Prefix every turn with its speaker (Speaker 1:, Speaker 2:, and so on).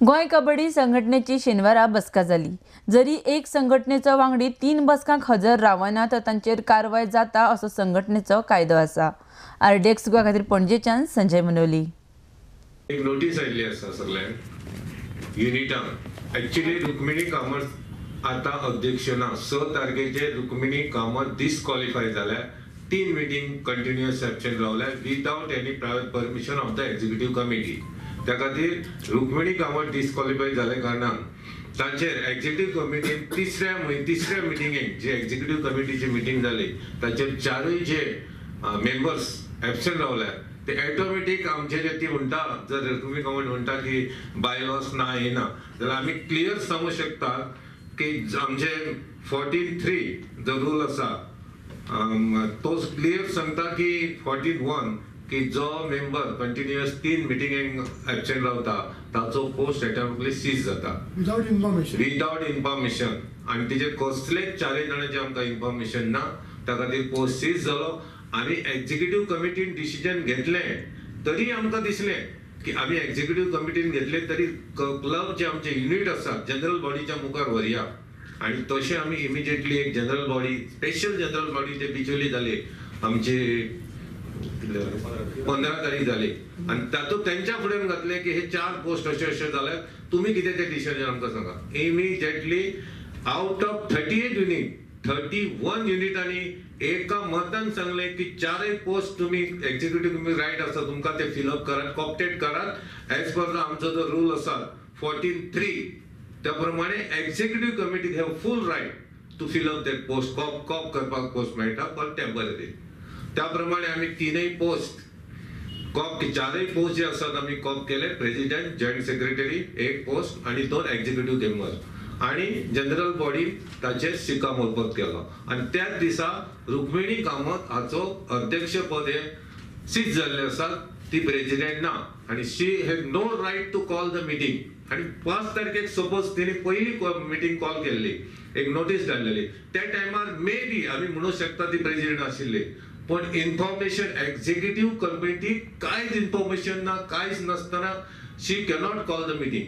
Speaker 1: गोंय कबड्डी संघटनेची शेनवारा बसका जाली. जरी एक संघटनेचो वांगडी 3 बसकांक हजर रावना तर तांचेर कारवाय जाता असो संघटनेचो कायदो आसा. आरडीएक्स गोवा खातीर पणजेच्यान संजय मनोली.
Speaker 2: एक नोटीस आयिल्ली आसा सगळ्यांक युनिटांक. एक्चुअली रुक्मिणी कामत आतां अध्यक्ष ना. 6 तारखेचेर रुक्मिणी कामत डिस्क्वॉलिफाय जाल्या. 3 मिटींग कंटिन्युअस एबसेंट रावल्या without any private permission of the executive committee. त्या खातीर रुक्मिणी कामत डिस्क्वॉलिफाय जाल्या कारणान ताचेर एक्झिक्युटीव कमिटीन तिसऱ्या मिटिंगेक जी एक्झिक्युटीव कमिटीची मिटींग जाली ताचेर 4 जे मेंबर्स एबसेंट रावल्या ते ऑटोमॅटीक आमचे जे ती म्हणटा, जर रुक्मिणी कामत म्हणटा की बायलॉस ना हे ना, जाल्यार आमी क्लियर सांगू शकता की आमचे 14(3 जो रूल आसा तो क्लियर सांगता की 14(1 की जो मेंबर कंटिन्युअस 3 मिटिंगेक एबसेंट रावता ताचो पोस्ट ऑटोमॅटिकली सीज जाता
Speaker 3: विदाउट इन्फॉर्मेशन.
Speaker 2: Without information. आनी तेजेर कसलेच 4 जाणांचें आमकां इन्फॉर्मेशन ना, त्या खातीर पोस्ट सीज जालो. आनी एक्झिक्युटीव कमिटीन डिसिजन घेतलें तरी आमकां दिसलें की आमी एक्झिक्युटीव कमिटीन घेतलें तरी क्लब जे आमचे युनीट आसा जनरल बॉडीच्या मुखार व्हरया. आनी तशें आमी इमिजिएटली एक general body, special general body जे बिचोली जाली आमची 15 तारीख जाली आनी तातूंत तेंच्या फुडें घातलें की हे 4 पोस्ट अशे अशे जाले, तुमी कितें तें डिसिजन आमकां सांगा. इमिजिएटली आउट ऑफ 38 युनीट 31 युनिटांनी एका मतान सांगलें की 4 पोस्ट तुमी एक्झिक्युटीव रायट आसा तुमकां ते फिलअप करात, कॉप्टेट करात एज पर आमचो जो रूल आसा 14(3 त्या प्रमाणे executive committee have full right to fill up that post. Co-opt करपाक पोस्ट मेळटा पण टेम्पररी. त्या प्रमाणे आमी 3 पोस्ट कॉप, 4 पोस्ट जे आसात आमी कॉप केले. प्रेसिडेंट, जॉयंट सेक्रेटरी 1 पोस्ट आनी 2 एक्झिक्युटीव मेंबर आनी जनरल बॉडी ताचेर शिक्कामोर्तब केलो. आनी त्याच दिसा रुक्मिणी कामत हाचो अध्यक्षपद हे सीज जाल्लें आसा, ती प्रेसिडेंट ना आनी she have no right to call the meeting. आनी 5 तारखेक सपोज तिणे पयली मिटींग कॉल केल्ली, एक नोटीस धाडलेली, त्या टायमार मे बी आमी म्हणूंक शकता ती प्रेसिडेंट आशिल्ली, पण इन्फॉर्मेशन एक्झिक्युटीव कमिटी कांयच इन्फॉर्मेशन ना, कांयच नासतना she cannot call the meeting.